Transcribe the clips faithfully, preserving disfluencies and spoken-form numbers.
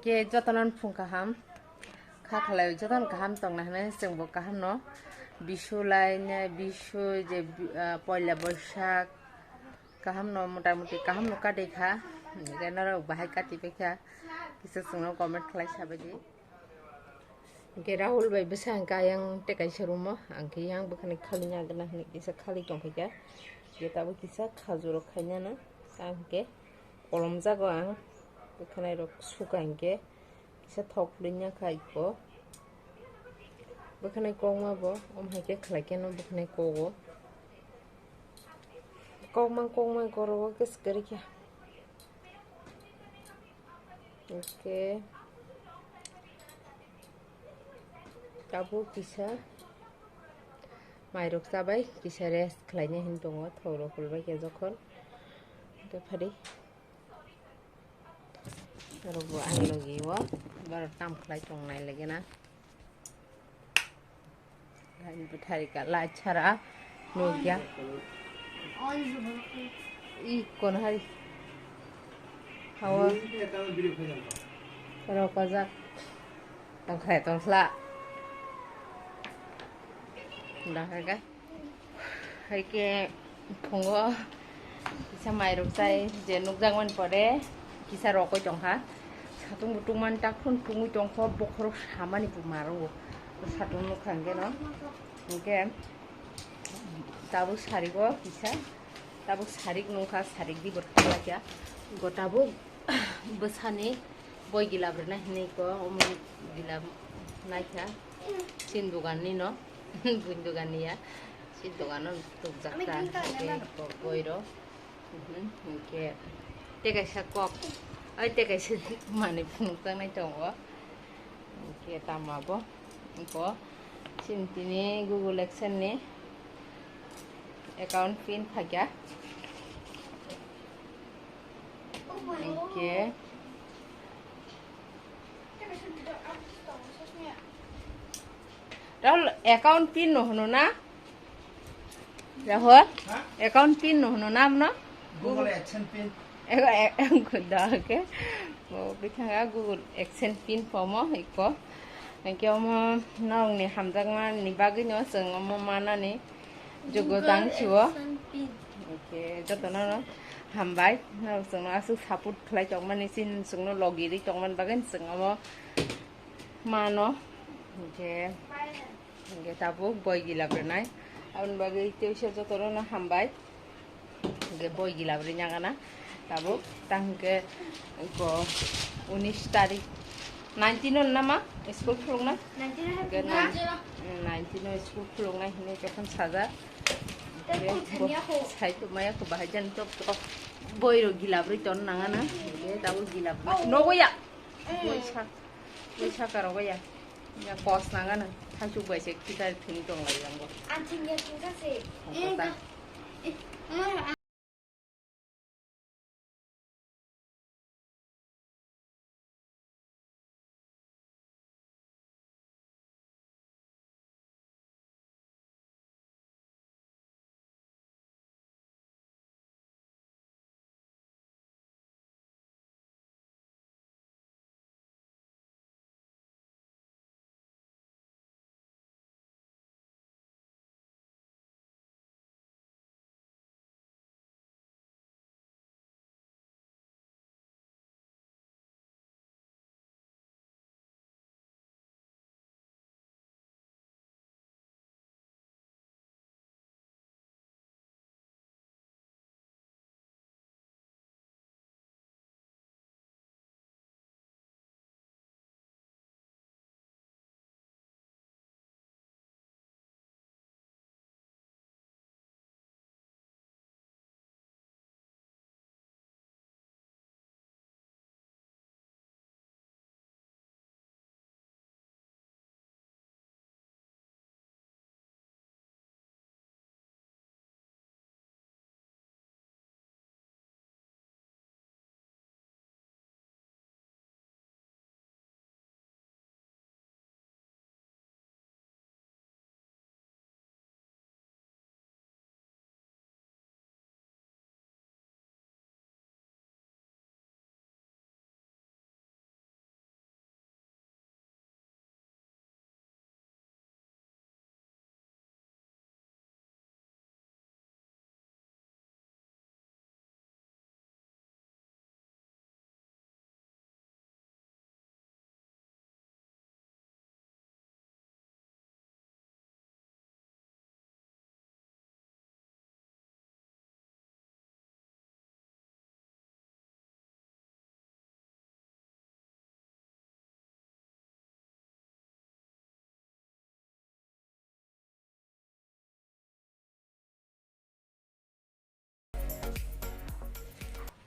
Ke jotono phung kaham, kha khlai jotono kaham tongna hwnwi chwngbo kaham no. Bisu lai ne, bisu je, ah, poila boisak, kaham no mota moti kaham no kadai kha. Hwnkhe norok bahai kati pai kha, kisa chwngno comment khlai sabai di. Hwnkhe Rahul bai bwsa hwnkhe ayang tei kaisa room o, ang khe yang bwkhani khali ya gana hwnwi kisa khali tong phaikha. Hwnkhe tabuk kisa khajur rok khainani, ang hwnkhe kolomjago ang bwkhwnai rok suka hwnkhe kisa thok lwnya kha iko. Bwkhwnai kokma bo, omo hai khe khlai khe no bwkhwnai kogo. Kokma kokma korogo khe swkari kha. Okay. Tabuk kisa mairok chabai, kisa rest khlaina hin tongo, thok rok kulbai khe jokhon. Hwnkhe phadi. Norokbo ani logi o, borok tam khlai tong nai lagi na. Hai bwthai ka light chara nukya. I kono hai. Hawa. Rokojak. Tongkhlai tongkhla. Dakha ka. Hai khe phungo kisa mairok chai je nukjakmani pore kisa rokoi tongkha. Satung butung mani takhun tungwi tongkho, bokhorok samani bo marango. Satung nukha hwnkhe no. Hwnkhe tabuk sarigo kisa, tabuk sarik nukha, sarik di borok khlakya. Go tabuk bwsani boi gilab rwna hinwi ko, omo gilab naikha. Chin dogan ni no, buin dogan ni ya. Chin dogan no tukjak ta, boi rok. Mhm, hwnkhe tei kaisa kok, ai tei kaisa mani phunukjaknai tongo. Hwnkhe tamo bo, bo chini tini Google AdSense ni account pin phaikha. Hwnkhe Rahul, account pin no hwno na? Rahul, account pin no hwno na mano? Google AdSense pin. Ego, e-, ego, da, okay. Bo bithanga Google AdSense pin pomo iko. Hwnkhe omo norokni hamjakmani bagwino chwng omo manani jogo tang siwo. Okay, jotono no hambai. Norok chwngno aswk support khlai tongmani, chini chwngno logi rwi tongmani bagwi chwng omo mano. Hwnkhe, hwnkhe tabuk boi gilab rwnai. Aboni bagwi teisa jotono no hambai. Hwnkhe boi gilab rwina gana. Tabuk ta hwnkhe ko unis tarik, nineteen o nama school khuluknai? Hwnkhe nine-, nineteen o school khuluknai hinwi jokhon sajak. Hwnkhe bo sai tongmaya kho bahai jani tok tok boi rok gilab rwi ton nangana. Hwnkhe tabuk gilab rwnai. Nogo ya. Boi sak, boi saka rogo ya. Ya kos nangano. Thaichuk bai se kita thini tong lai yango. Ang thini ya thini ka se. Ang kota.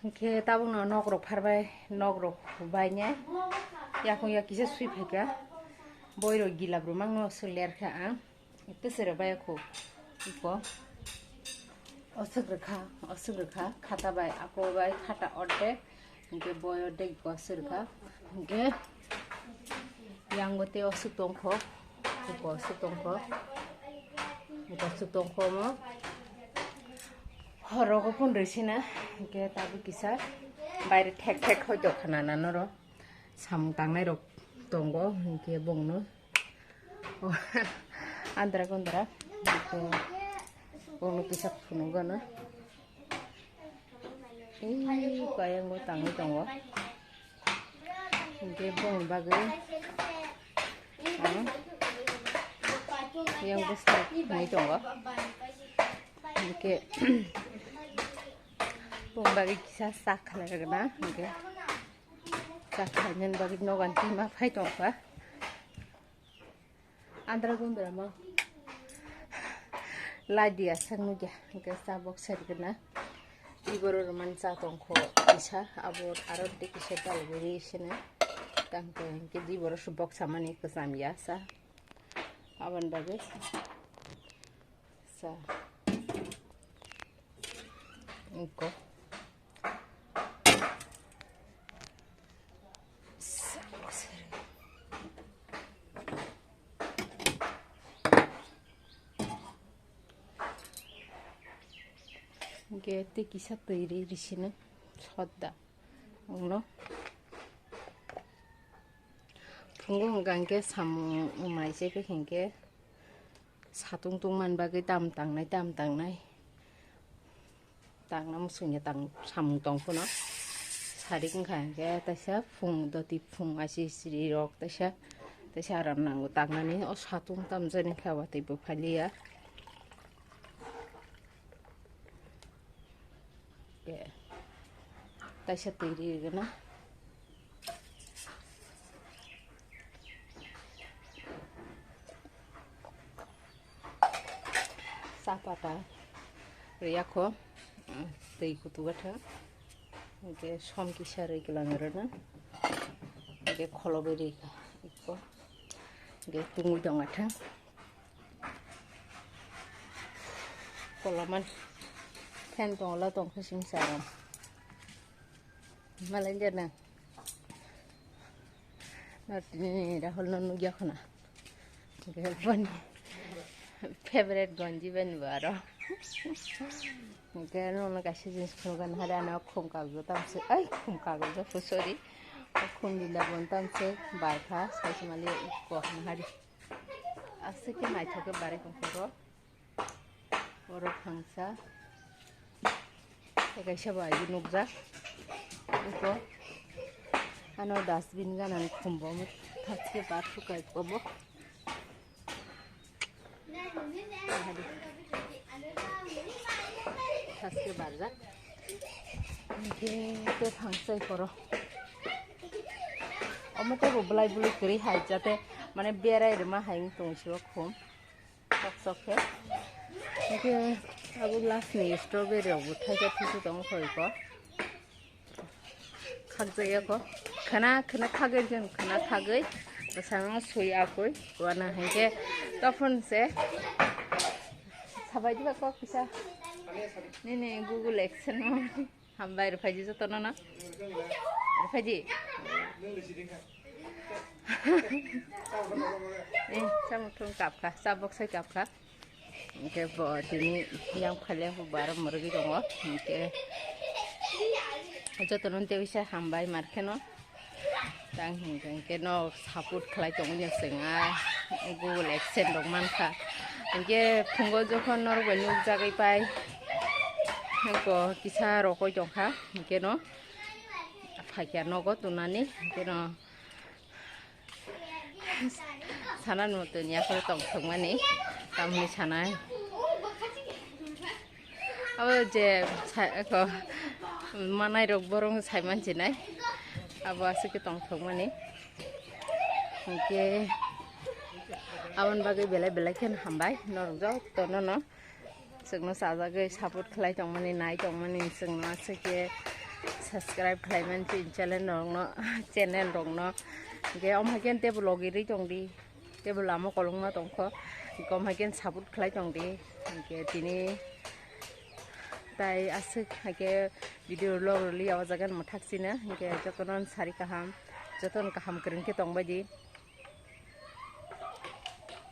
Hwnkhe tabukno nok rok pharbai, nok rok hubai ne. Yakung ya kisa sui phaikha. Boirok gilab rwmang no swk lerkha ang. Tese rwbai khu. Iko. Oswk rwkha, oswk rwkha. Khata bai, ako bai, khata ordek. Hwnkhe boi ordek iko oswk rwkha. Hwnkhe Yang bo tei oswk tongkho, iko oswk tongkho, iko oswk tongkho omo. Horo khe phone rwsina, hwnkhe tabuk kisa baire thek thek hoito khna na noro. Samung tangnai rok tongo, hwnkhe bongno andra gondra, hwnkhe bongno kisa phunukgana. Ei, kaya ngo tangwi tongo. Hwnkhe bongni bagwi, ah, yang bwswk wngwi tongo. Hwnkhe bongni bagwi kisa sa khlai rwgwna, hwnkhe sa khlainani bagwi nogo ani tima phai tongkha. Andra gundra ma. Lai dia sang nugya, hwnkhe sa bok sergwna. Iboro rwmani cha tongkho kisa, abo aro tei kisa dal beri sene. Tang tong hwnkhe di boro se bok samani kwcham ya sa. Aboni bagwi sa. Iko. Hwnkhe tei kisa twi ri risino sodda wngno. Phungo hwnkha hwnkhe samung mai se khe hwnkhe satung tungmani bagwi tam tangnai, tam tangnai. Tangna muchungya tang samung tong phano. Sarik wngkha hwnkhe taisa phung doti phung aisi siri rok taisa, taisa aram nango tangnani. O satung tamjani khe watwi bo phaliya. Taisa twi ri gana. Sapata riyakho, twi kutuga thang. Hwnkhe som kisa rwi kwlang rwna. Hwnkhe kholobwi rikha ikko. Hwnkhe tungwi tongma thang. Koloman fan tongla tongkha sing saram. Malai jana. Notini Rahul no nugya khuna. Boni favorite gonji ben baro. Hwnkhe nono kaisa jeans phunukgani hari ano khum kagjo tamse, ai khum kagjo, sorry. Khum dila bon tamse barkha, saismali ikko hari. Aswk khe naithok khe barwi tongkha. Oro phangsa. Tei kaisa bo aji nukjak. Eko. Ano dustbin ganani khumbo thakse bar sukai kobo. Thakse barjak. Hwnkhe tei phangsa ikoro. Omo tei bo bwlai bwlwi kwrwi hai jate mane berai rwma hai wng tong sio khum. Sok sok khe. Hwnkhe abo last ni strawberry rok bo thaisa thusu tongo khoi ko. Khakjaya ko. Khana khana khagwi jwn khana khagwi. Bwskango sui akwi. Wana hwnkhe tophon se. Sabai diba kok kisa. Nini Google Action mo. Hambai rwphaidi jotono no. Rwphaidi. Eh, samung thung kapkha, sa boksai kapkha. Hwnkhe bo tini yang phaleng bo bar mwrwgwi tongo. Hwnkhe jotono tei bisa hambai markheno. Tang hwnkhe no support khlai tongwi chwng a Google Action rok mankha. Hwnkhe phungo jokhon norok bai nukjagwi pai, hwnkhe kisa rokoi tongkha, hwnkhe no phaikha nogo tunani, hwnkhe no sanani moto ni yakhoro tongthokmani tamni sanai. Abo je sa-, ko, manai rok borok sai mansinai. Abo aswk khe tongthokmani. Hwnkhe aboni bagwi belai belai kheno hambai norok jotono no. Chwngno chajagwi support khlai tongmani, nai tongmani chwngno aswk khe Subscribe khlai man chini channel rokno, channel rokno. Hingke om hai khe tebo logi ri tong di. Tebo lama kolokma tongkho. Hingke om hai khe support khlai tong di. Hingke tini tai aswk hai khe video log rwli o jaga no mwthak sina. Hingke jotono sari kaham, jotono kaham kwrwng khe tong bai di.